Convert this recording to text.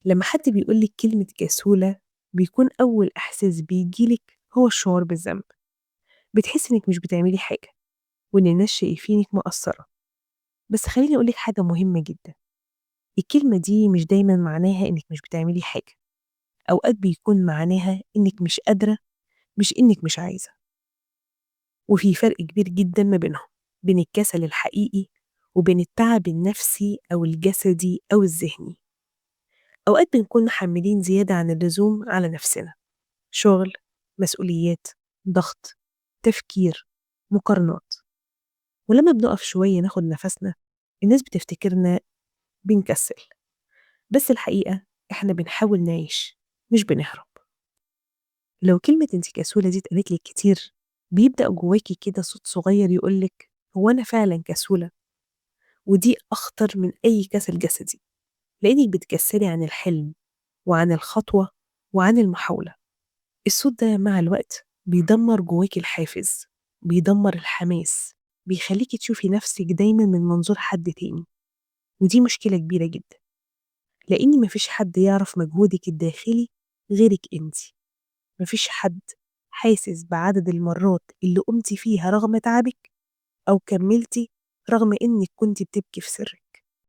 لما حد بيقول لِك كلمة كسولة، بيكون أول إحساس بييجي لِك هو الشعور بالذنب. بتحسي إنِك مش بتعملي حاجة، وإن الناس شايفينِك مقصرة. بس خلّيني أقول لِك حاجة مهمة جدًا، الكلمة دي مش دايمًا معناها إنِك مش بتعملي حاجة، أوقات بيكون معناها إنِك مش قادرة، مش إنِك مش عايزة. وفي فرق كبير جدًا ما بينهم، بين الكسل الحقيقي وبين التعب النفسي أو الجسدي أو الذهني. أوقات بنكون محملين زيادة عن اللزوم على نفسنا، شغل، مسؤوليات، ضغط، تفكير، مقارنات. ولما بنقف شوية ناخد نفسنا، الناس بتفتكرنا بنكسل، بس الحقيقة إحنا بنحاول نعيش، مش بنهرب. لو كلمة أنتِ كسولة دي اتقالت لِك كتير، بيبدأ جواكِ كده صوت صغير يقول لِك هو أنا فعلًا كسولة؟ ودي أخطر من أي كسل جسدي، لإنِك بتكسلي عن الحلم وعن الخطوة وعن المحاولة. الصوت ده مع الوقت بيدمر جواكِ الحافز، بيدمر الحماس، بيخليكِ تشوفي نفسِك دايمًا من منظور حد تاني، ودي مشكلة كبيرة جدًا، لإن ما فيش حد يعرف مجهودِك الداخلي غيرِك أنتِ. ما فيش حد حاسس بعدد المرات اللي قمتِ فيها رغم تعبِك أو كملتِ رغم إنِك كنتِ بتبكي في سرِك.